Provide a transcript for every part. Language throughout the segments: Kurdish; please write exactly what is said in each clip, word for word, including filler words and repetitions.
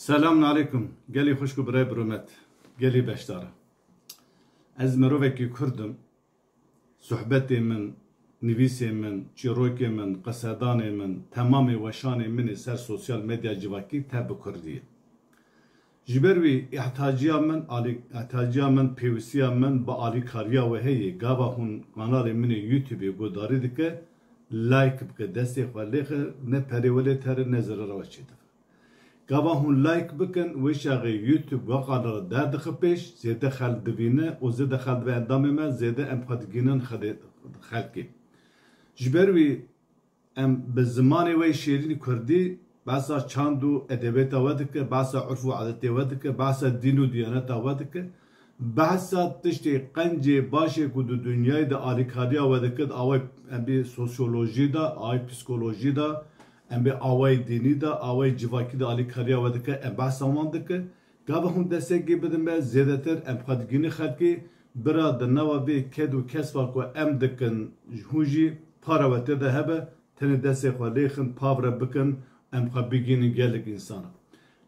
Selamun aleykum. Gelî xwişk û birayê bi rûmet. Gelî beşdar. Ez merovekî Kurd im. Sohbetê min, nivîsê min, çîrokê min, qisedanê min, temamê weşanê min ê ser sosyal medya civakî te bi kurdî ye. Ji ber wî îhtiyaciya min, alî-, îhtiyaciya min, pêwîstiya min bi alîkariya we heye. Gava hûn kanalê min ê YouTube-ê guhdarî dike, like bike, destê xwe lêxe, ne perê we lê tere, ne zirara we çêdibe. Gava hûn like bikin, wê çaxê YouTube we kanala derdixe pêş, zêde xelk dibîne û zêde xelk dibe endamê me, zêde em xwe digînin xedê-, xelkê. Ji ber wî em bi zimanê we şêrîn kurdî behsa çand û edebiyata we dike, behsa urf û adetê we dike, behsa dîn û diyaneta we dike, behsa tiştê qencê başê ku di dinyayê de alîkariya we dike, di awayê em bê sosyolojî de, awayê psîkolojî de, em bê awayê dînî de, awayê civakî de alîkariya we dike, em behsa wan dike. Gava hûn destekê bidin me, zêdetir em xwe digînin xelkê, bira di nava vê ked û kesfa ku em dikin, hûn jî para we tê de hebe, tenê destê xwe lêxin, pavre bikin, em xwe bigînin gelek însana.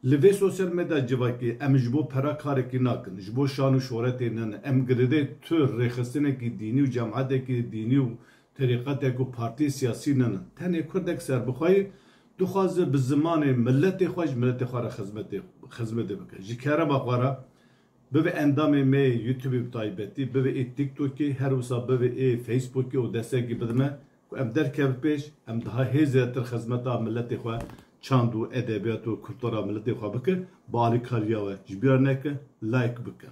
Li vê sosyal medya civakî em ji bo pera karekî nakin, ji bo şan û şoretê nene, em girêdayî tu rêxistinekî dînî û cemaetekî dînî û terîqetek û partiyê siyasî nene. Tenê kurdek serbixwe ye, dixwaze bi zimanê miletê xwe ji miletê xwe re xizmetê, xizmetê bike. Ji kerema xwe re bibe endamê me yê YouTube-ê bi taybetî, bibe ê TikTokê, her wisa bibe ê Facebookê û destekî bidime ku em derkeve pêş, em daha hê zêdetir xizmeta miletê xwe, çand û edebiyat û kultura miletê xwe bike, bi alîkariya we ji bîra neke, like bike.